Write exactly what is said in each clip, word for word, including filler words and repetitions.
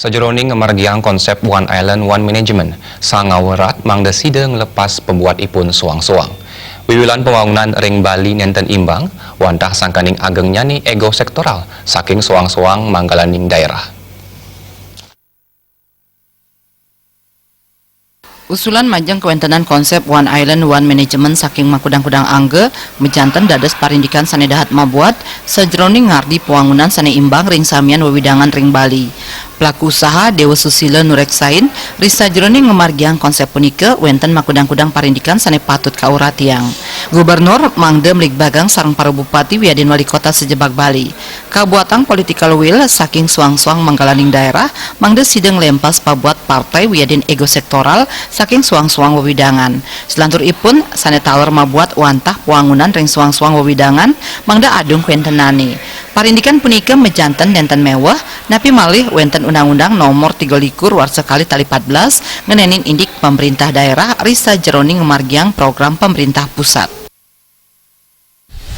Sajeroning ngamargiang konsep One Island, One Management, sanga werat mangda sida nglepas pabuat ipun soang-soang. Wiwilan pembangunan ring Bali nenten imbang, wantah sangkaning agengnyané ego sektoral saking soang-soang manggalaning daerah. Usulan majeng kawentenan konsep One Island, One Management saking makudang-kudang angga, majanten dados parindikan sané dahat mabuat, sajeroning ngardi pawangunan sané imbang ring samian wewidangan ring Bali. Pelaku usaha Dewa Susila nureksain, ri sajeroning ngamargiang konsep punika, wénten makudang-kudang parindikan sané patut kauratiang. Gubernur mangda mligbagang sareng para bupati wiadin wali kota sajebag Bali. Kabuatang political will saking soang-soang manggalaning daerah, mangda sida nglempas pabuat partai wiadin ego sektoral saking soang-soang wewidangan. Salanturipun, sané taler mabuat wantah pawangunan ring soang-soang wewidangan, mangda adung kawentenané. Parindikan punika majanten nenten meweh, napi malih wénten Undang-Undang Nomor tiga likur warsa kalih tali empat belas ngenénin indik pemerintah daerah ri sajeroning ngamargiang program pemerintah pusat.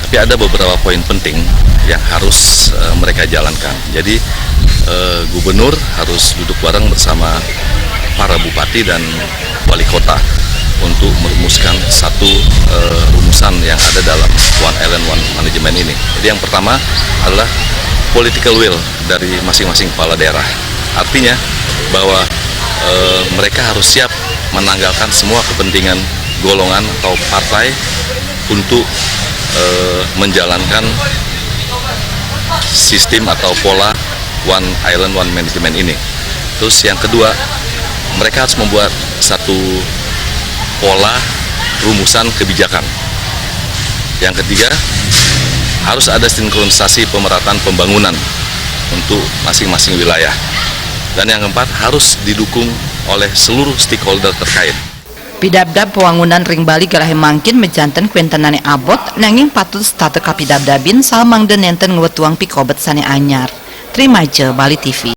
Tapi ada beberapa poin penting yang harus, eh, mereka jalankan. Jadi, eh, gubernur harus duduk bareng bersama para bupati dan wali kota untuk merumuskan satu, eh, rumusan yang ada dalam One Island, One Management ini. Jadi, yang pertama adalah political will dari masing-masing kepala daerah. Artinya bahwa, eh, mereka harus siap menanggalkan semua kepentingan golongan atau partai untuk, eh, menjalankan sistem atau pola One Island, One Management ini. Terus, yang kedua, mereka harus membuat satu pola rumusan kebijakan. Yang ketiga, harus ada sinkronisasi pemerataan pembangunan untuk masing-masing wilayah. Dan yang keempat, harus didukung oleh seluruh stakeholder terkait. Pidabdab pawangunan ring Bali galahé mangkin majanten kawentenané abot, nanging patut setata kapidabdabin saha mangda nenten ngwetuang pikobet sané anyar. Trimaja, Bali T V.